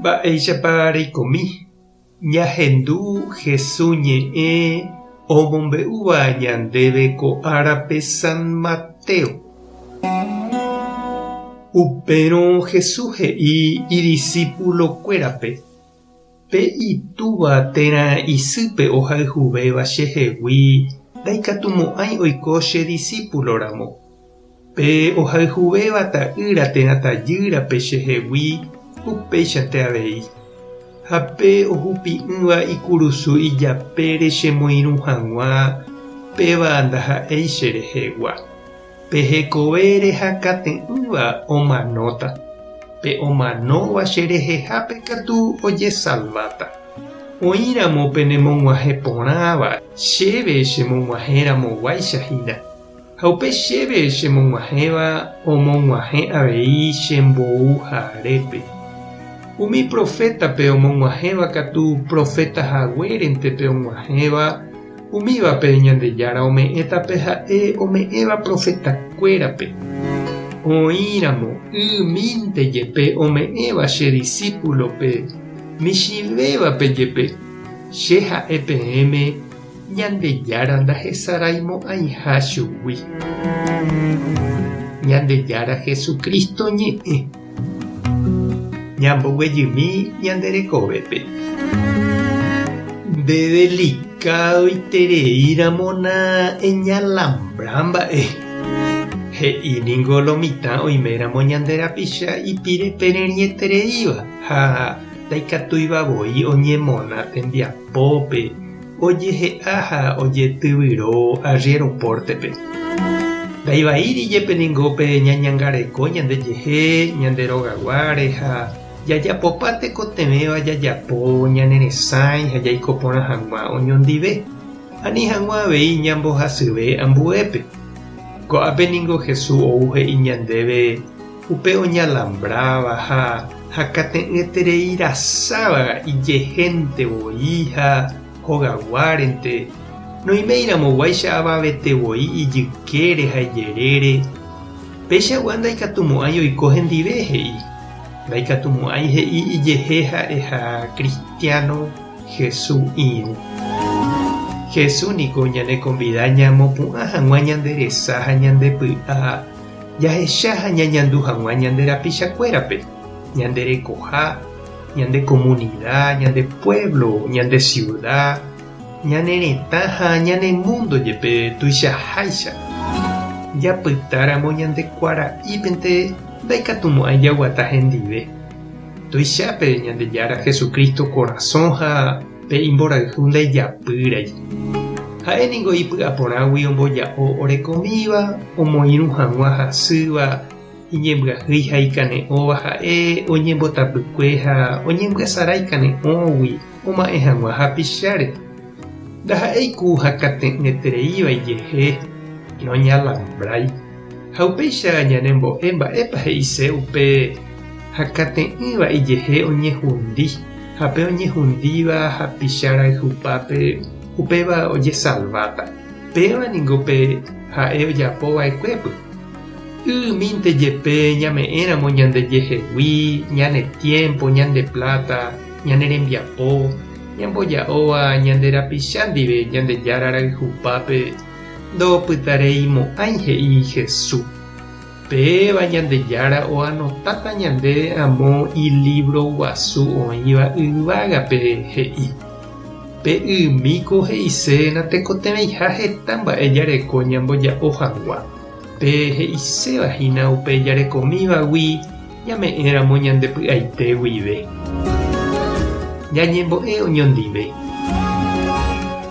Mba'éichapa reikomi? Ñahendu Hesu ñe'ẽ omombe'úva ñandéve ko árape San Mateo. Upérõ Hesu he'i idisípulokuérape, Pe itúva térã isýpe ohayhuvéva chehegui ndaikatumo'ãi oiko che disípuloramo. Pe ohayhuvéva ta'ýra térã tajýrape chehegui upéichante avei. Ha pe ohupi'ỹva ikurusu ijapére chemoirũ hag̃ua, péva ndaha'éi che rehegua. Pe hekove rehakate'ỹva omanóta, pe omanóva che rehehápe katu ojesalváta. Oĩramo penemog̃uahẽ porãva, chéve chemog̃uahẽramoguáicha hína, ha upe chéve chemog̃uahẽva omog̃uahẽ avei che mbouharépe. Umi profétape omog̃uahẽva katu proféta haguérente pe og̃uahẽva, Umívape Ñandejára ome'ẽta pe ha'e ome'ẽva profetakuérape. Oĩramo ymínte jepe ome'ẽva che disípulope, michĩvévape jepe, che ha'e peẽme Ñandejára ndahesaraimo'ãiha chugui. Ñandejára Jesucristo ñe'ẽ. Ñamboguejymi ñande rekovépe. Nde delikadoitereíramo na eñalambra mba'e. He'i ningo lo mitã oiméramo ñande rapicha ipire pererĩetereíva ha ndaikatúiva voi oñemona tembiapópe, ojehe'a ha ojetyvyro arriero pórtepe. Ndaivaíri jepe ningo pe ñañangareko ñandejehe, ñande rogaguáre ha jajapopa tekotevẽva jajapo ñane resãi ha jaiko porã hag̃ua oñondive, ani hag̃ua avei ñambohasyve ambuépe. Ko'ápe ningo Jesús ou he'i ñandéve upe oñalambráva ha hakate'ỹeterei rasáva ijehénte voi ha hogaguárente, noiméiramoguáicha avavete voi ijykére ha ijerére, peichagua ndaikatumo'ãi oiko hendive, he'i. Ndaikatumo'ãi he'i ijehe ha'eha kristiáno Jesús irũ. Jesús niko ñanekonvida ñamopu'ã hag̃ua ñande resa ha ñande py'a jahecha ha ñañandu hag̃ua ñande rapichakuérape, ñande rekoha, ñande komunida, ñande puévlo, ñande siuda, ñane retã ha ñane múndo jepe tuichaháicha. Japytáramo ñande kuara'ípente ndaikatumo'ãi jaguata hendive. Tuichápe Ñandejára Jesucristo korasõ ha pe imborayhu ndaijapýrai. Ha'e ningo ipy'aporãgui omboja'o orekomíva, omoirũ hag̃ua hasýva, iñembyahýi ha ikane'õva ha'e oñembotapykue ha oñembyasarái kane'õgui oma'ẽ hag̃ua hapicháre. Ndaha'éi ku hakate'ỹetereíva ijehe, noñalambrái. Ha upéicha ñanembo'e mba'épa he'ise upe hakate'ỹva ijehe oñehundi ha pe oñehundíva hapicha rayhupápe upéva ojesalváta. Péva ningo pe ha'e ojapo va'ekuépy. Ymínte jepe ñame'ẽramo ñandejehegui, ñane tiémpo, ñande pláta, ñane rembiapo, ñamboja'óva ñande rapicha ndive Ñandejára rayhupápe, ndopytareimo'ãi he'i Jesús. Péva Ñandejára oanotáta ñande amo ilívro guasu oĩva yvágape he'i. Pe ymíko he'ise natekotevẽiha heta mba'e jareko ñamboja'o hag̃ua. Pe he'iséva hína upe jarekomívagui ñame'ẽramo ñande py'aite guive. Ñañembo'e oñondive.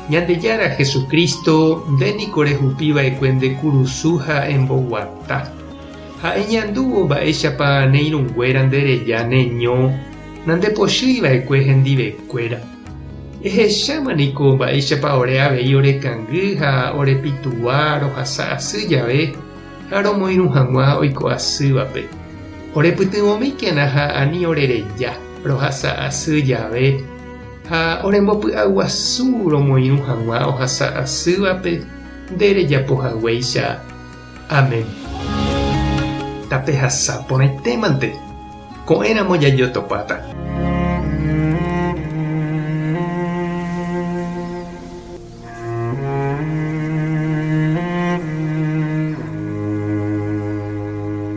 Ñandejára Jesucristo, nde niko rehupi va'ekue nde kurusu ha emboguata. Ha eñandúvo mba'éichapa ne irũnguéra nde reja ne ño, nandepochýi va'ekue hendivekuéra. Ehecháma niko mba'éichapa ore avei orekangy ha orepitua rohasa asy jave ha romoirũ hag̃ua oiko asývape. Orepytyvõmíkena ha ani orereja rohasa asy jave ha orembopy'aguasu romoirũ hag̃ua ohasa asývape nde rejapo haguéicha. Amén. Tapehasa porãitémante. Ko'ẽramo jajotopáta.